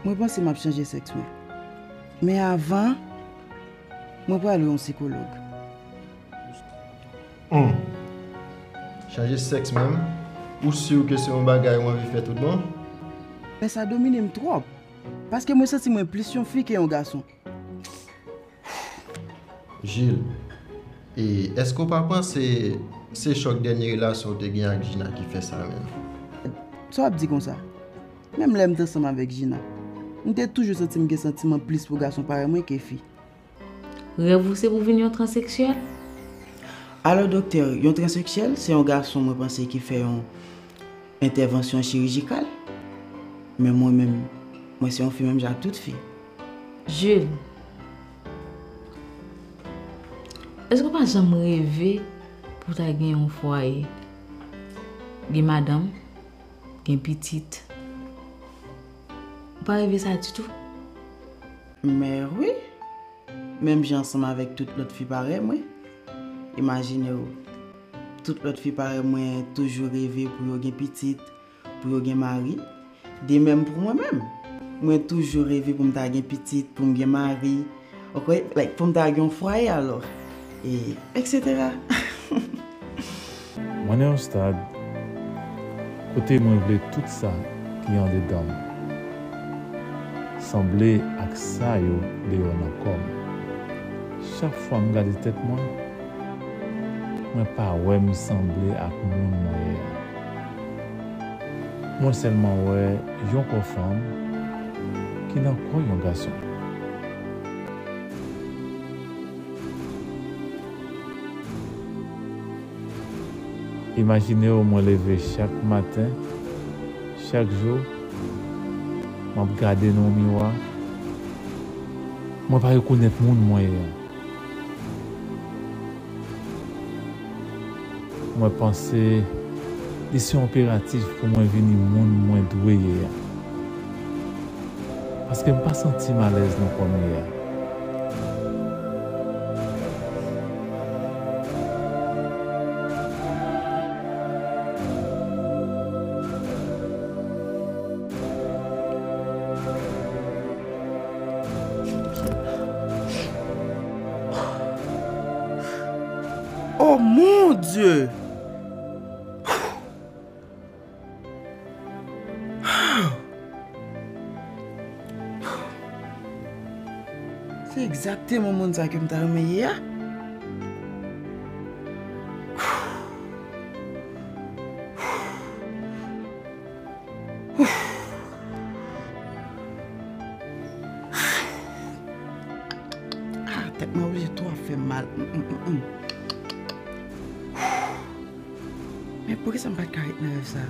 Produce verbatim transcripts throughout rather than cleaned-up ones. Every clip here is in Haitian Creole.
Mwen panse m ap chanje sèks mwen. Men avan, mwen pral wè yon sikològ. Hmm. Chanje sèks menm? Ou si ke se yon bagay ou anvi fè tout bon? Men sa domine m twòp. Paske mwen santi mwen plis yon fi ke yon gason. Jil, e èske w pa panse se chòk dènye relasyon w te gen ak Gina ki fè sa menm? Sa w ap di konsa? Menm lè m t ansanm avèk Gina, m te toujou santi m gen santiman plis pou gason parèy mwen ke fi. Rèv ou se pou vin yon transeksyèl? Alò, doktè, yon transeksyèl, se yon gason mwen panse ki fè yon entèvansyon chirijikal. Men mwen menm, mwen se yon fi menm jan ak tout fi. Jules, èske w pa janm reve pou w ta gen yon fwaye? Gen madanm, gen pitit. Ou pa reve sa ditou? Men wi, menm jan ansanm avèk tout lòt fi parèy mwen. Imajine w, tout lòt fi parèy mwen toujou reve pou yo gen pitit, pou yo gen mari. De menm pou mwen menm. Mwen toujou reve pou m ta gen pitit, pou m gen mari. Ok, like, pou m ta gen yon fwaye alò. E, et cetera. Mwen nan yon stad kote mwen vle tout sa ki andedan m sanble ak sa yo deyò nan kò m. Chak fwa m gade tèt mwen, mwen pa wè m sanble ak moun mwen ye a. Mwen sèlman wè yon kò fanm ki nan kò yon gason. Imajine w, mwen leve chak maten, chak jou, m ap gade nan yon miwa, mwen pa rekonèt moun mwen ye a. Mwen panse li se yon enperatif pou mwen vini moun mwen dwe ye a. Paske m pa santi m alèz nan kò m ye a. Oh mon Dieu! Se egzakteman moun sa ke m ta renmen ye a. Ah, tèt mwen oblije tou ap fè m mal. Mm, mm, mm, mm. Men poukisa m pa t ka ret nan rèv sa?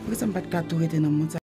Poukisa m pa t ka tou rete nan mond sa?